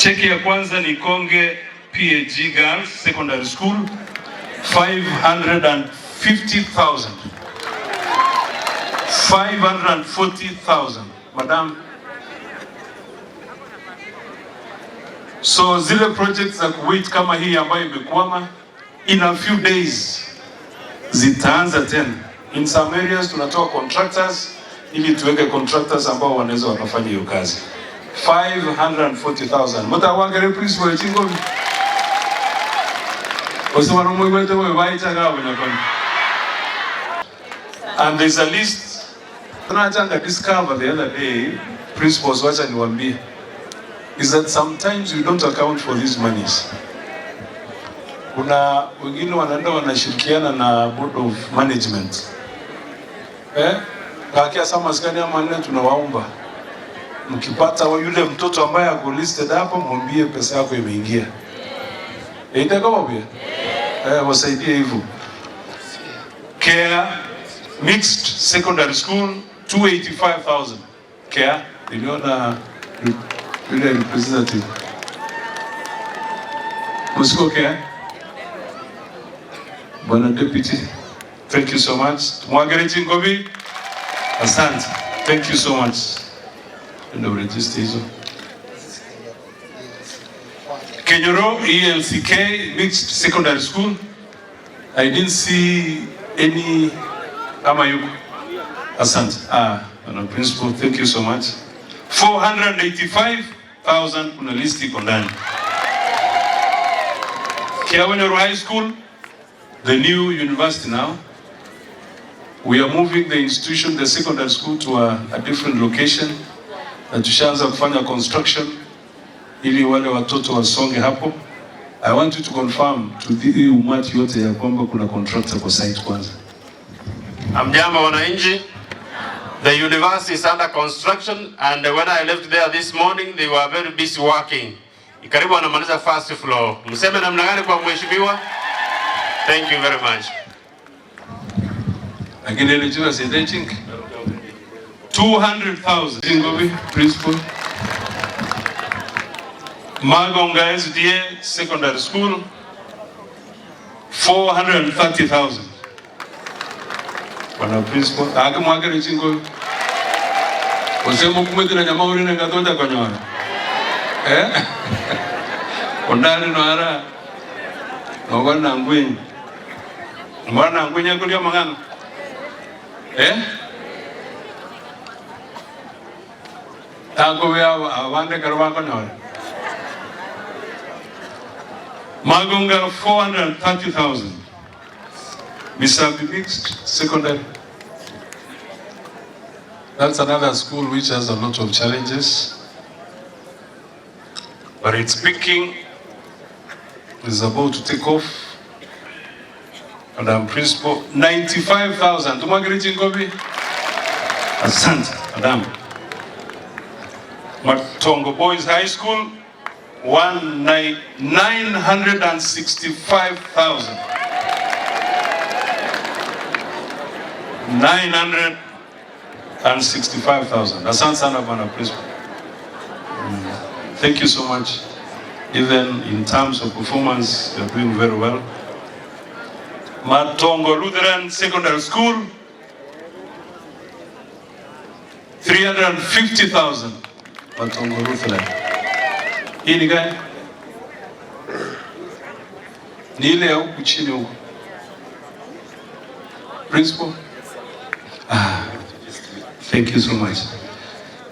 Cheki ya kwanza ni Konge PAG Girls Secondary School 550,000. 540,000. Madam. So zile projects za Kuwait kama hii ambayo imekwama, in a few days zitaanza tena. In some areas tunatoa contractors ili tuweke contractors ambao wanaweza wakafanya hiyo kazi. 540,000. Mutawangere principal chingovi. Osema mwigwete wewe baicha ngabo nyakoni. And there's a list. Tunachanga discover the other day, principals, wacha niwaambie, is that sometimes we don't account for these monies. Kuna wengine wanaenda wanashirikiana na board of management. Kakia sama skani ama nne tunawaomba. Mkipata yule mtoto ambaye ako listed hapo, mwambie pesa yako imeingia. Itakuwa pia. Wasaidie hivyo. Care Mixed Secondary School 285,000. Care, niliona yule representative. Msiko Care? Bwana Deputy, thank you so much. Mwagere Chingobi. Asante. Thank you so much. Ndio register hizo. Kenyoro ELCK Mixed Secondary School. I didn't see any ama yuko. Asante. Bwana Principal, thank you so much. 485,000 kuna list iko ndani. Kiawanyoro High School, the new university now. We are moving the institution, the secondary school, to a different location. Na tushaanza kufanya construction ili wale watoto wasonge hapo. I want you to confirm to the umati yote ya kwamba kuna contractor kwa site kwanza. Hamjambo wananchi. The university is under construction and when I left there this morning they were very busy working. Karibu wanamaliza first floor. Mseme namna gani kwa mheshimiwa? Thank you very much. Lakini ile jua si chink. 200,000. Ngobi principal. Magonga SDA Secondary School 430,000. Bwana principal, ake mwakere chingo. Osemo kumwetera nyama uri nengatonda konyora. Ondari no ara. No bwana ngwenyi. Bwana ngwenyi kulia mangana. Tako we abande karo bakonyora. Magonga 430,000. Misabi Mixed Secondary. That's another school which has a lot of challenges. But it's picking, is about to take off. Madam Principal, 95,000. Tumwagiri Chingobi? Asante, Madam. Matongo Boys High School, 965,000. 965,000. Asante sana Bwana Principal. Thank you so much. Even in terms of performance, you're doing very well. Matongo Lutheran Secondary School, 350,000. Matongo Lutheran. Hii ni gani? Ni ile ya huku chini huku. Principal? Thank you so much.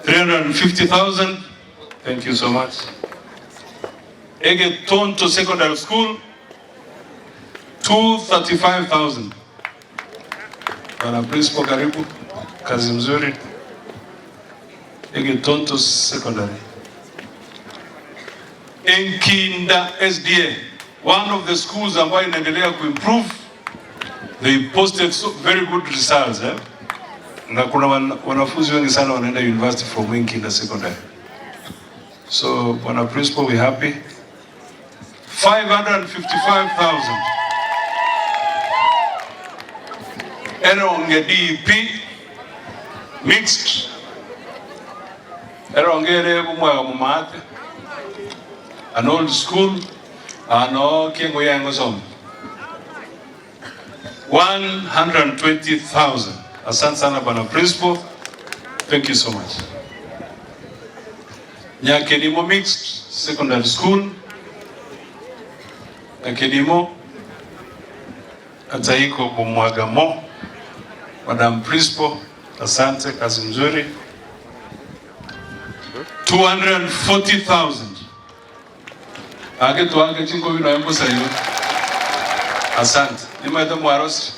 350,000. Thank you so much. Ege Tonto Secondary School, 235,000. Bwana Principal, karibu. Kazi mzuri. Ege Tonto Secondary. Enkinda SDA, one of the schools ambayo inaendelea kuimprove. They posted so very good results, eh? Na kuna wanafunzi wengi sana wanaenda university from Enkinda Secondary. So, Bwana Principal, we happy. 555,000. Eronge DP mixed. Eronge re bumwaga mumate. an old school, ano Kengo yango som. 120,000. Asante sana bwana principal. Thank you so much. Nyakenimo Mixed Secondary School. Nyakenimo Ataiko Bumwagamo. Madam Principal, asante, kazi mzuri. 240,000. Ake tuange chingo bino embusa yo. Asante. Nimaita mwarosi.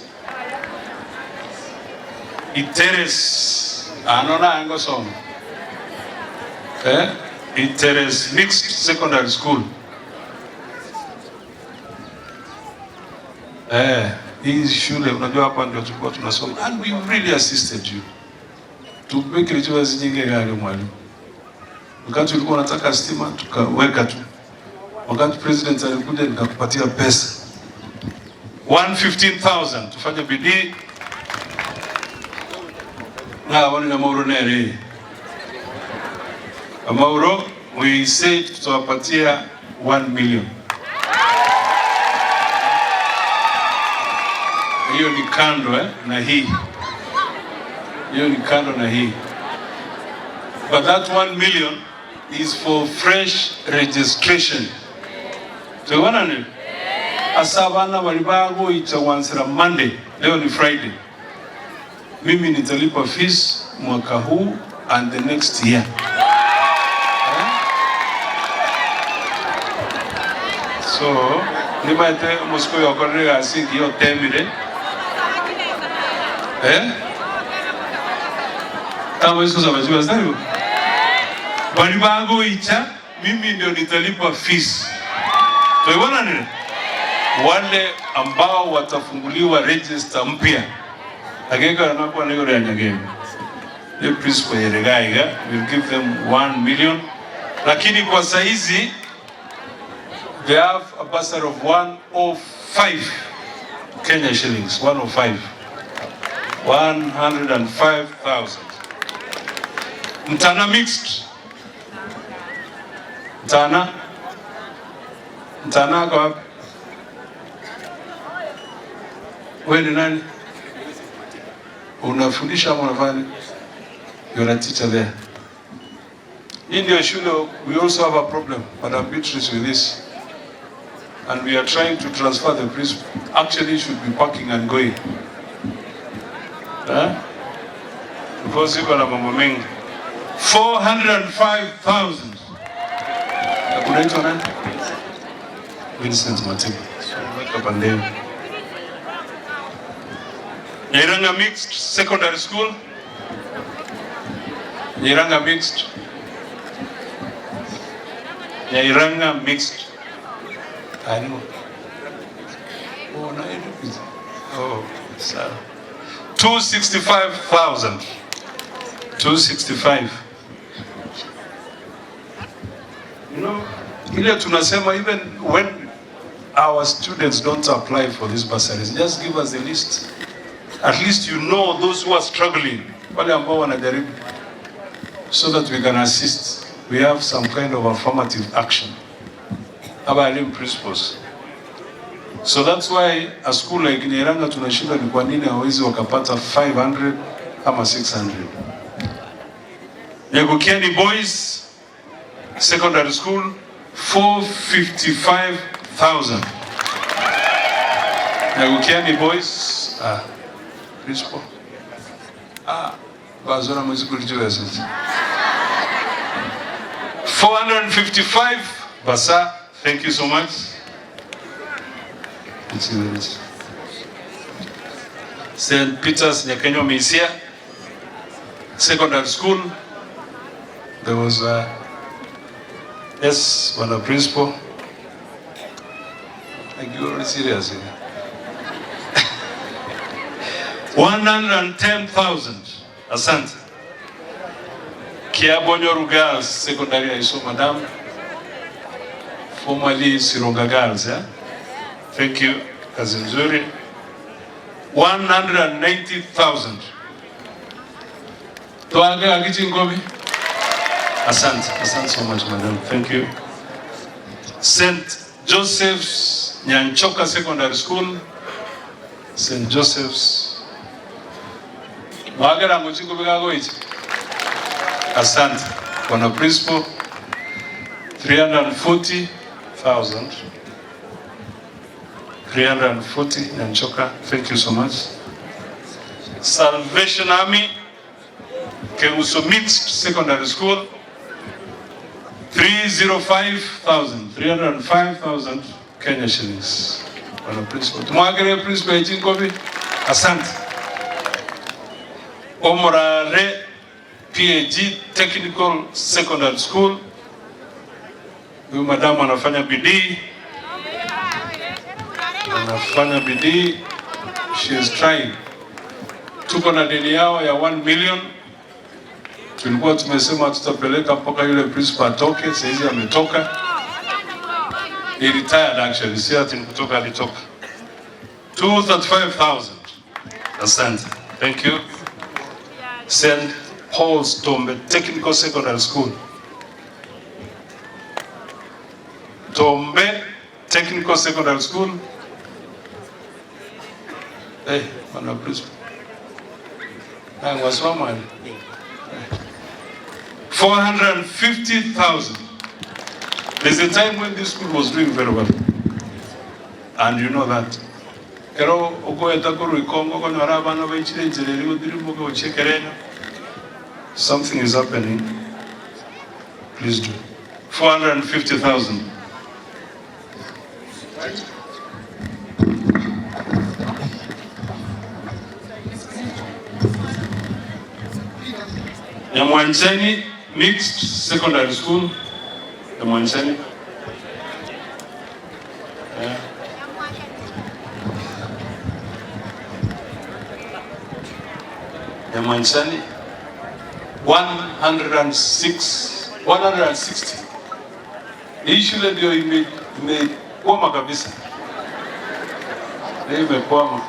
Iteres. Anona ango som. Eh? Iteres Mixed Secondary School. Eh, hii shule unajua hapa ndio tulikuwa tunasoma and we really assisted you. Tupekele nyingi gari mwalimu. Wakati ulikuwa unataka stima tukaweka tu. Wakati president alikuja nikakupatia pesa. 115,000 tufanye bidii. Na wani na Mauro nere. Mauro, we said tutawapatia 1 million. Hiyo ni kando na hii. Hiyo ni kando na hii. But that 1 million is for fresh registration. Tunaona ni? Asa bana walibago itawansira Monday, leo ni Friday. Mimi nitalipa fees mwaka huu and the next year. So, nimaite mosiko yokorere gasi ngiyo temire. Eh? Kama hizo za majibu sasa. Balibago icha mimi ndio nitalipa fees. Tunaona nini? Wale ambao watafunguliwa register mpya. Hakika wanakuwa na yule anyageni. The principal Yeregaiga will give them 1 million. Lakini kwa saizi they have a bursary of 105 Kenya shillings, 105. 105,000. Mtana mixed. Mtana. Mtana kwa wapi? Wewe ni nani? Unafundisha ama unafanya? You're a teacher there. In your shule, we also have a problem, Madam Beatrice, with this. And we are trying to transfer the principal. Actually, should be parking and going. Huh? Because iko na mambo mengi. 405,000. Unaitwa nani? Vincent Matebo. Weka pandemi. Nyiranga Mixed Secondary School. Nyiranga Mixed. Nyiranga Mixed. I know. Oh, na oh, sorry. 265,000. 265. You know, ile tunasema even when our students don't apply for these bursaries, just give us a list. At least you know those who are struggling, wale ambao wanajaribu, so that we can assist. We have some kind of affirmative action. About principles. So that's why a school like Nyiranga tunashinda ni kwa nini hawezi wakapata 500 ama 600. Nyagukiani Boys Secondary School 455,000. Nyagukiani Boys, principal. Bazona mwezi kulijua sasa. 455 Basa, thank you so much. St. Peter's Nyakenyo Misia Secondary School. There was a yes, one of principal. Like you are serious here. 110,000. Asante. Kiabonyoru Girls Secondary, I saw madam. Formerly Sironga Girls, yeah? Thank you. Kazi nzuri. 190,000. Tuange akichi ngobi. Asante. Asante so much, madam. Thank you. St. Joseph's Nyanchoka Secondary School, St. Joseph's. Mwagera nguchingo bigago ichi. Asante. Bwana Principal, 340,000. 340 Nyanchoka, thank you so much. Salvation Army, Keuso Mixed Secondary School, 305,000, 305,000 Kenya shillings. Bwana Principal. Tumwagere Principal Echinkobi. Asante. Omorare PAG Technical Secondary School. Huyu madamu anafanya bidii. Anafanya bidii. She is trying. Tuko na deni yao ya 1 million. Tulikuwa tumesema tutapeleka mpaka yule principal atoke, saizi ametoka. He retired actually, si ati ni kutoka, alitoka. 235,000. Asante. Thank you. St. Paul's Tombe Technical Secondary School. Tombe Technical Secondary School. Hey, bwana principal. Wasoma. 450,000. There's a time when this school was doing very well. And you know that. Kero okoeta koru ikongo konyora abana baichire gotiri gochekerenya. Something is happening. Please do. 450,000. Nyamwancheni Mixed Secondary School. Nyamwancheni. Yeah. Nyamwancheni 106, 160. Hii shule ndio imekwama kabisa. Ndio imekwama.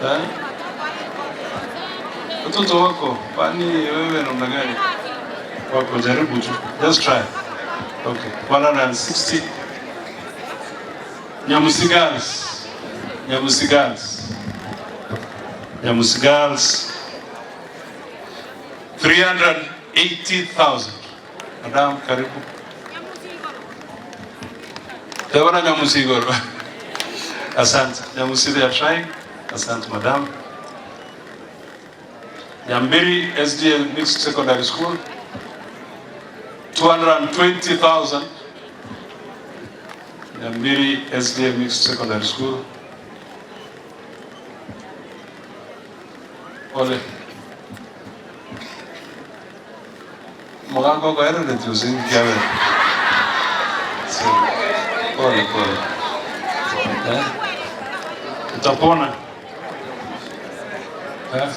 Eh? Watoto wako, kwani wewe namna gani? Wako, jaribu tu. Just try. Okay. 160. Nyamusi Girls. Nyamusi Girls. Nyamusi Girls. 380,000. Madam, karibu. Tebana Nyamusi Goro. Asante. Nyamusi, they are trying. Asante, madam. Nyambiri SDL Mixed Secondary School, 220,000. Nyambiri SDL Mixed Secondary School. Ole. Mugango kwa erere tuzingi kiawe. So, pole pole. Eh? Utapona. Eh?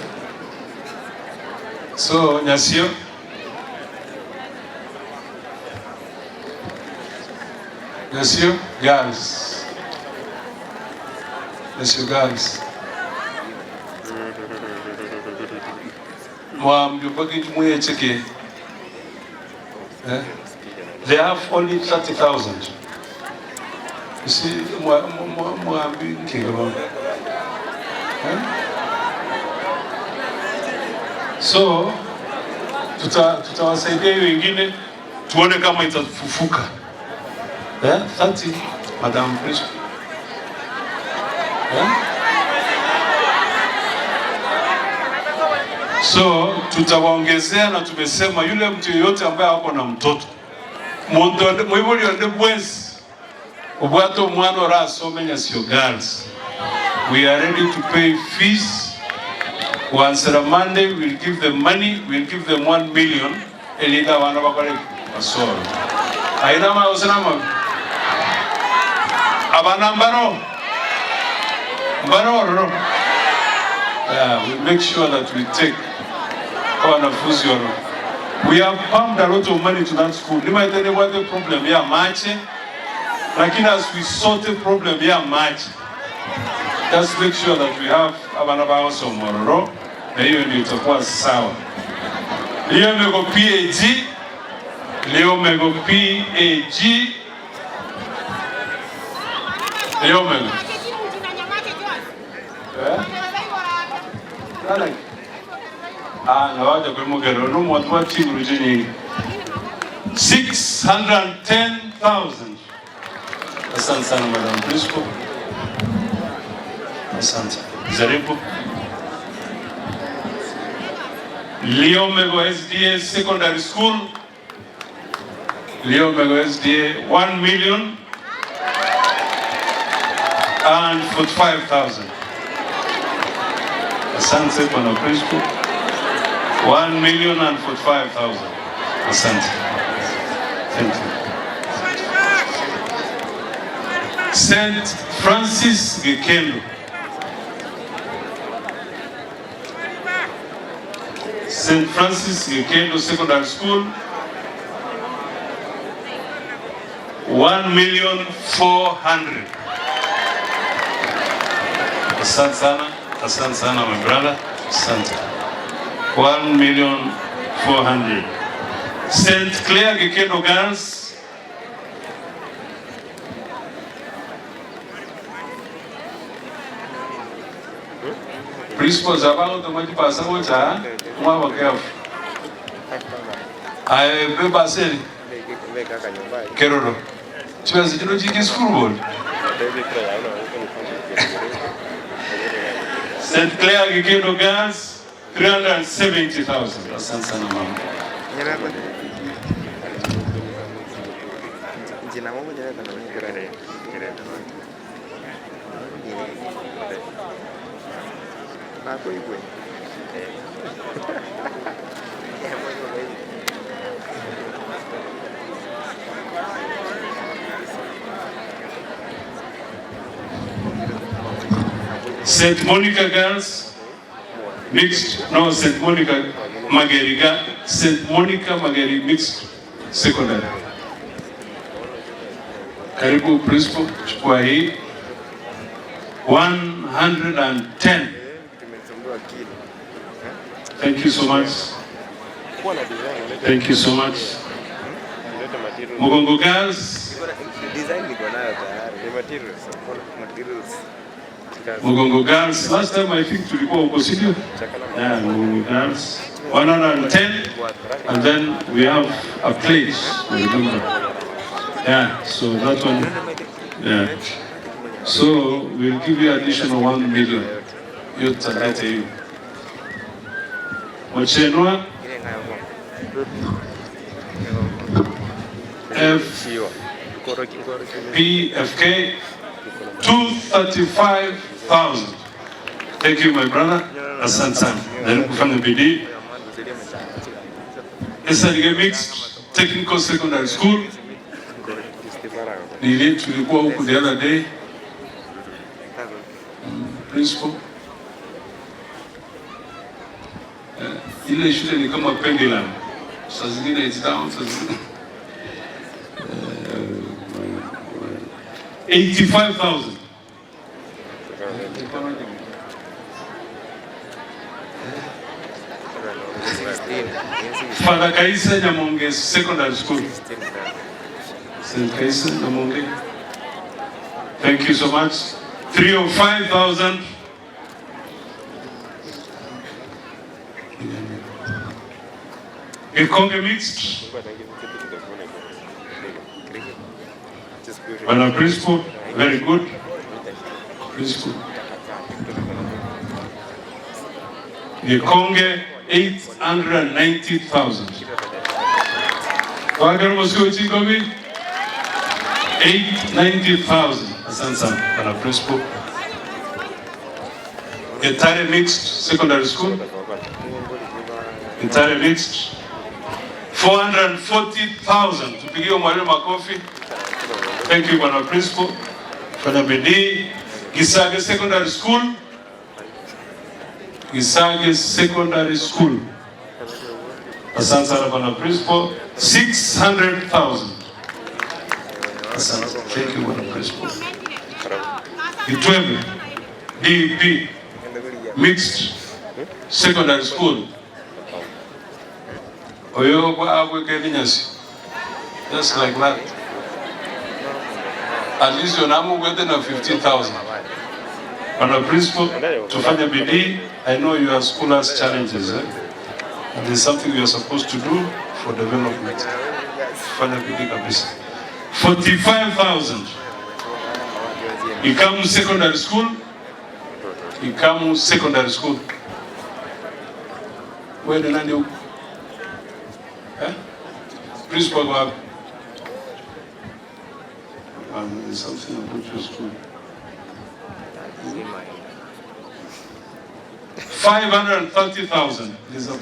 So, Nyasio. Nyasio girls. Nyasio girls. Mwamjubagi jumuiya cheke. Eh? They have only 30,000. You see, mwambi kigoro. Eh? So, tutawasaidia hiyo ingine tuone kama itafufuka. Eh? 30, Madam Principal. Eh? So, tutawaongezea na tumesema yule mtu yeyote ambaye ako na mtoto mwibuli onde bwezi obwato omwana orasome Nyasio Girls, we are ready to pay fees. Once on Monday, we'll give them money, we'll give them 1 million. Elida wana bakore basoro. Aina ma usinama. Abana mbaro. Mbaro ro. Yeah, we make sure that we take wanafunzi wano. We have pumped a lot of money to that school. Nimaitene what the problem ya mache. Lakini as we sort the problem ya mache, just make sure that we have abana bao somororo. Na hiyo ndio itakuwa sawa. Leo mego PAG, leo mego PAG Liomego. Ah, ngawaja kwe mugero no mwatu wa chinguru chinyingi. 610,000. Asante sana Madam Principal. Asante. Jaribu. Liomego SDA Secondary School. Liomego SDA 1,045,000. Asante Bwana Principal. 1,045,000. Asante. Thank you. St. Francis Gikendo. St. Francis Gikendo Secondary School, 1,400,000. Asante sana, asante sana my brother, asante. 1,400,000. St. Clair Gikendo Girls, Principal Zabalo to pasa moja mwa careful. Aye beba seli Keroro. Chibazi chino chike school board. St. Clair Gikendo Girls 370,000. Asante sana mama. St. Monica Girls Mixed, no, St. Monica Mageriga, St. Monica Mageri Mixed Secondary. Karibu Principal, chukua hii 110. Thank you so much. Thank you so much. Mugongo Girls. Mugongo Girls. Last time I think tulikuwa huko, si ndio? Yeah, Mugongo Girls. 110, and then we have a place, remember. Yeah, so that one, yeah. So we'll give you additional 1 million. Hiyo tutaleta hiyo. Mochenwa F P F K 235,000. Thank you my brother. Asante sana. Jaribu kufanya bidii. Esalige Mixed Technical Secondary School. Nili tulikuwa huku the other day. Principal. Ile shule ni kama pendulum. Saa zingine it's down, saa zingine 85,000. Father Kaisa Nyamonge Secondary School. St. Kaisa Nyamonge. Thank you so much. 305,000. Ikonge Mixed. Bwana Principal, very good. Principal. Ikonge 890,000. Wagari Moscow Chingobi 890,000. Asante sana Bwana Principal. Getare Mixed Secondary School. Getare Mixed 440,000. Tupigie mwalimu makofi. Thank you Bwana Principal. Fanya bidii. Gisage Secondary School. Gisage Secondary School. Asante sana Bwana Principal. 600,000. Asante. Thank you Bwana Principal. Itweme DP Mixed Secondary School. Oyo kwa abwe keninyasi. Just like that. At least yonamu gwete na 15,000. Bwana Principal, tufanye bidii. I know your school has challenges, eh? And there's something you are supposed to do for development. Tufanye bidii kabisa. 45,000. Ikamu Secondary School. Ikamu Secondary School. Wewe ni nani huko? Eh? Principal wapi? There's something about your school. 530,000. There's a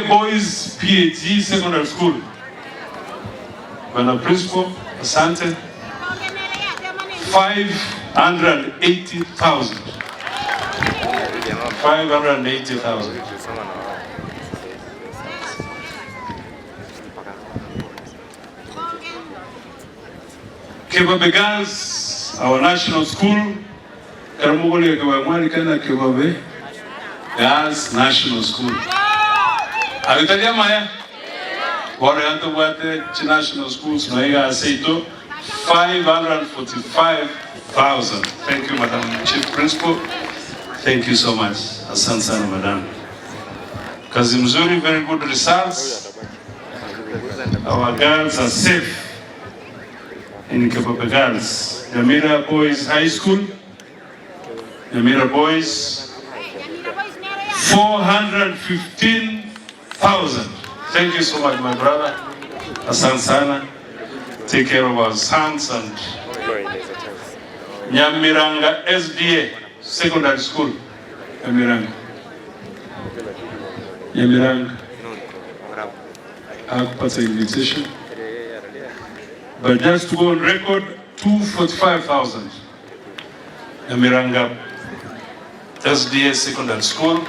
Boys PhD Secondary School. Bwana Principal, asante. 580,000. 580,000. Kebabe Girls, our national school. Karamugole Kebabe kana Kebabe Girls National School. Alitalia maya. Wale yanto bwate national schools na iga aseito 545,000. Thank you, Madam Chief Principal. Thank you so much. Asante sana, Madam. Kazi mzuri, very good results. Our girls are safe in Kebabe Girls. Nyamira Boys High School. Nyamira Boys, 415,000. Thank you so much, my brother. Asante sana. Take care of our sons and Nyamiranga SDA Secondary School. Nyamiranga. Nyamiranga. Hakupata invitation. But just to go on record, 245,000. Nyamiranga SDA Secondary School.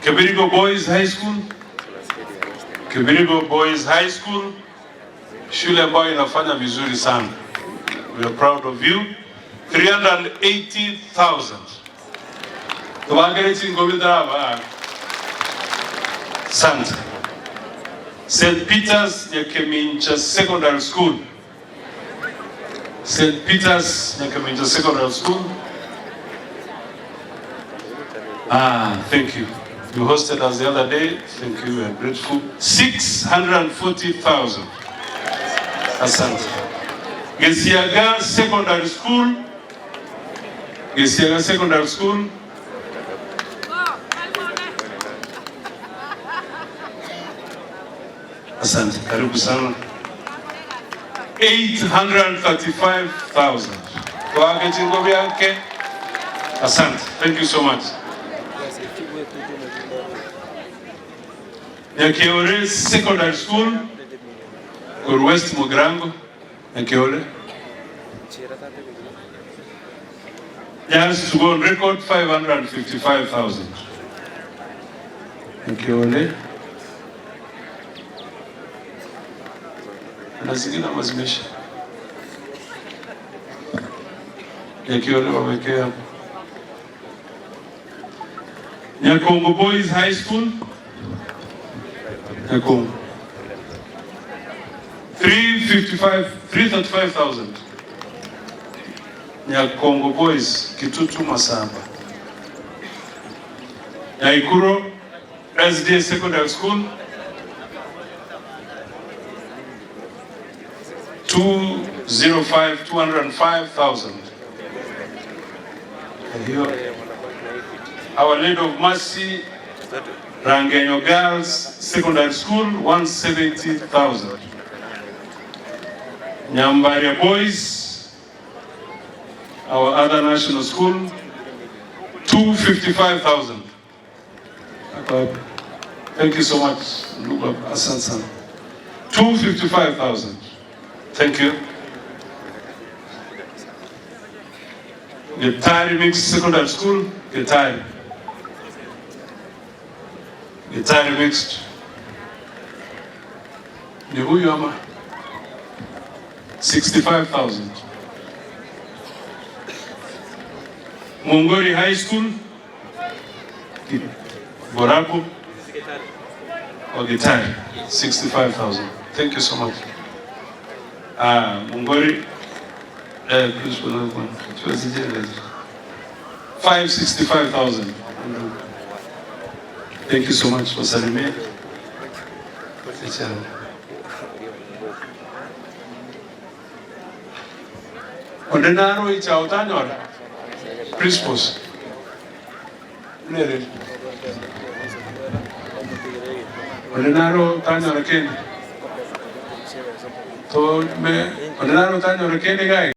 Kebirigo Boys High School. Kebirigo Boys High School, shule ambayo inafanya vizuri sana. We are proud of you. 380,000. Asante. St. Peter's Nyakemincha Secondary School. St. Peter's Nyakemincha Secondary School. Thank you. You hosted us the other day. Thank you, we are grateful. 640,000. Asante. Gesiaga Secondary School. Gesiaga Secondary School. Asante, karibu sana. 835,000. Kwa kichingo vyake. Asante. Thank you so much. Nyakeore Secondary School, Gor West Mogrango, Nyakeore. Just to go on record, 555,000. Nyakeore. Na zingine ama zimeisha? Nyakeore wamekea hapo. Nyakongo Boys High School. Nyakongo. 335,000. Nyakongo Boys, Kitutu Masamba. Nyaikuro SDA Secondary School. 205,000. Our Lady of Mercy, Rangenyo Girls Secondary School, 170,000. Nyambaria Boys, our other national school, 255,000. Thank you so much, Asante sana. 255,000. Thank you. Getari Mixed Secondary School, Getari. Getari Mixed. Ni huyu ama? 65,000. Mongori High School, Borabu or Gitari, 65,000. Thank you so much. Ah, Mungori, please, 565,000. Thank you so much for Salime. Ondenaro ichautanyora. Principals. Nere. Ondenaro tanyora kende. To me ondenaro tanyora kende gai.